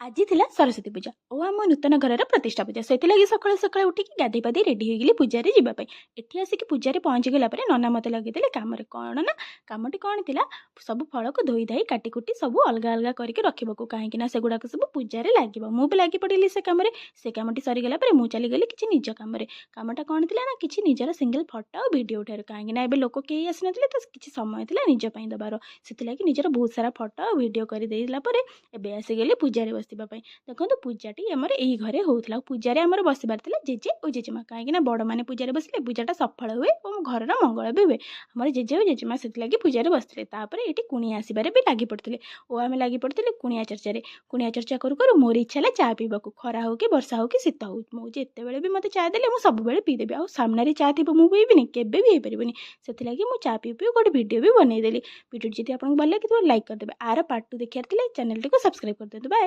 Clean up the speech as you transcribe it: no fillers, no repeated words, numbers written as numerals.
ଆଜି ଥିଲା ସରସ୍ୱତୀ ପୂଜା ଓ ଆମ ନୂତନ ଘରର ପ୍ରତିଷ୍ଠା ପୂଜା। ସେଥିଲାଗି ସକାଳୁ ସକାଳୁ ଉଠିକି ଗାଧୋଇ ପାଧୋଇ ରେଡ଼ି ହୋଇଗଲି ପୂଜାରେ ଯିବା ପାଇଁ। ଏଠି ଆସିକି ପୂଜାରେ ପହଞ୍ଚିଗଲା ପରେ ନନା ମୋତେ ଲଗେଇଦେଲେ କାମରେ। କ'ଣ ନା କାମଟି କ'ଣ ଥିଲା? ସବୁ ଫଳକୁ ଧୋଇ ଧାଇ, କାଟି କୁଟି ସବୁ ଅଲଗା ଅଲଗା କରିକି ରଖିବାକୁ, କାହିଁକି ନା ସେଗୁଡ଼ାକ ସବୁ ପୂଜାରେ ଲାଗିବ। ମୁଁ ବି ଲାଗି ପଡ଼ିଲି ସେ କାମରେ। ସେ କାମଟି ସରିଗଲା ପରେ ମୁଁ ଚାଲିଗଲି କିଛି ନିଜ କାମରେ। କାମଟା କ'ଣ ଥିଲା ନା କିଛି ନିଜର ସିଙ୍ଗଲ୍ ଫଟୋ ଆଉ ଭିଡ଼ିଓ ଉଠାଇବାର, କାହିଁକି ନା ଏବେ ଲୋକ କେହି ଆସିନଥିଲେ, ତ କିଛି ସମୟ ଥିଲା ନିଜ ପାଇଁ ଦେବାର। ସେଥିଲାଗି ନିଜର ବହୁତ ସାରା ଫଟୋ ଆଉ ଭିଡ଼ିଓ କରିଦେଇଲା ପରେ ଏବେ ଆସିଗଲି ପୂଜାରେ ବସିବା ପାଇଁ। ଦେଖନ୍ତୁ, ପୂଜାଟି ଆମର ଏଇ ଘରେ ହେଉଥିଲା ଆଉ ପୂଜାରେ ଆମର ବସିବାର ଥିଲା ଜେଜେ ଓ ଜେଜେମା, କାହିଁକିନା ବଡ଼ମାନେ ପୂଜାରେ ବସିଲେ ପୂଜାଟା ସଫଳ ହୁଏ ଏବଂ ଘରର ମଙ୍ଗଳ ବି ହୁଏ। ଆମର ଜେଜେ ଓ ଜେଜେମା ସେଥିଲାଗି ପୂଜାରେ ବସିଥିଲେ। ତାପରେ ଏଇଠି କୁଣିଆ ଆସିବାରେ ବି ଲାଗି ପଡ଼ିଥିଲେ ଓ ଆମେ ଲାଗି ପଡ଼ିଥିଲେ କୁଣିଆ ଚର୍ଚ୍ଚାରେ। କୁଣିଆ ଚର୍ଚ୍ଚା କରୁ କରୁ ମୋର ଇଚ୍ଛା ହେଲା ଚା ପିଇବାକୁ। ଖରା ହେଉ କି ବର୍ଷା ହେଉ କି ଶୀତ ହେଉ, ମୁଁ ଯେତେବେଳେ ବି ମୋତେ ଚା ଦେଲେ ମୁଁ ସବୁବେଳେ ପିଇଦେବି। ଆଉ ସାମ୍ନାରେ ଚା ଥିବ, ମୁଁ ପିଇବିନି, କେବେ ବି ହେଇପାରିବନି। ସେଥିଲାଗି ମୁଁ ଚା ପିଉ ପିଉ ଗୋଟେ ଭିଡ଼ିଓ ବି ବନେଇଦେଲି। ଭିଡ଼ିଓଟି ଯଦି ଆପଣଙ୍କୁ ଭଲ ଲାଗିଥିବ, ଲାଇକ୍ କରିଦେବେ। ଆର ପାର୍ଟ 2 ଦେଖିବାର ଥିଲେ ଚ୍ୟାନେଲଟିକୁ ସବସ୍କ୍ରାଇବ୍ କରିଦିଅନ୍ତୁ। ବାଏ।